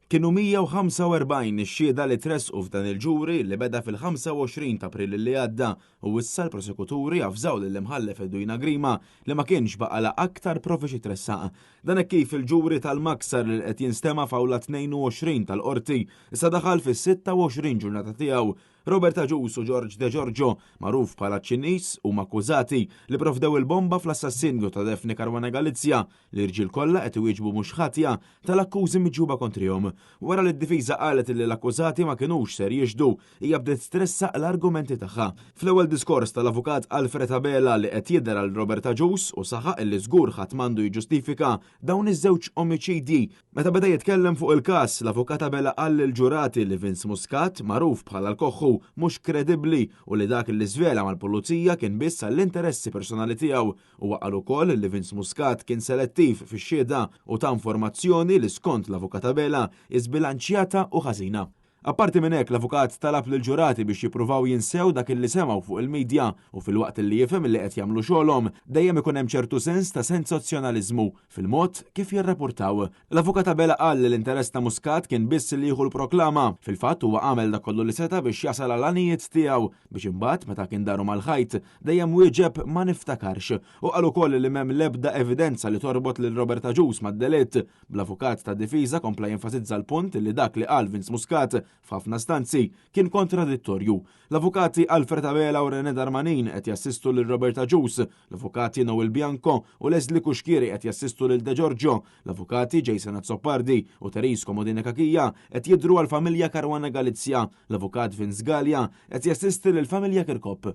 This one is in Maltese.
Kienu 145 ix-xhieda li tressqu f'dan il-ġuri li beda fil-25 ta' April li għadda u issa l-prosekuturi avżaw lill-Imħallef Edwina Grima li ma kienx baqalha aktar provi xi tressaq. Dan hekk kif il-ġuri tal-Maksar li qed jinstema' f'awla 22 tal-Qorti issa daħal fis-26 ġurnata tiegħu. Robert Agius u George De Giorgio, magħruf bħala ċ-Ċiniż, huma akkużati li provdew il-bomba fl-assassinju ta' Daphne Caruana Galizia. L-irġiel kollha qed iwieġbu mhux ħatja tal-akkużi miġjuba kontrihom. Wara li d-difiża qalet li l-akkużati ma kinux ser jixhdu, hija bdiet tressaq l-argumenti tagħha. Fl-ewwel diskors tal-avukat Alfred Abela li qed jidher għal Robert Agius u saħaq li żgur ħadd m'għandu jiġġustifika dawn iż-żewġ omiċidji. Meta beda jitkellem fuq il-każ, l-Avukat Abela qal lill-ġurati li Vince Muscat, magħruf bħala l-Koħħu, mhux kredibbli u li dak li żvela mal-Pulizija kien biss għall-interessi personali tiegħu. Huwa qal ukoll li Vince Muscat kien selettiv fix-xhieda u ta informazzjoni li skont l-Avukat Abela hi żbilanċjata u ħażina. Apparti minn hekk, l-avukat talab lill-ġurati biex jippruvaw jinsew dak li semgħu fuq il-midja u filwaqt li jifhem li qed jagħmlu xogħolhom, dejjem ikun hemm ċertu sens ta' sensazzjonaliżmu fil-mod kif jirrapurtaw. L-Avukat Abela qal li l-interess ta' Muscat kien biss li jieħu l-proklama. Fil-fatt huwa għamel dak kollu li seta' biex jasal għall-għanijiet tiegħu biex imbagħad meta kien daru mal-ħajt dejjem wieġeb ma niftakarx. U qal ukoll li m'hemm l-ebda evidenza li torbot lil Robert Agius mad-delitt. Bl-avukat tad-difiża kompla jenfasizza l-punt li dak li qal Vince Muscat f'ħafna stanzi kien kontradittorju. L-avukati Alfred Abela u Rene Darmanin qed jassistu lil Robert Agius, l-avukati Noel Bianco u Leslie Cuschieri qed jassistu lil De Giorgio, l-avukati Jason Azzopardi u Therese Comodini Cachia qed jidhru għall-familja Caruana Galizia, l-avukat Vince Galea qed jassisti lill-familja Kirkop.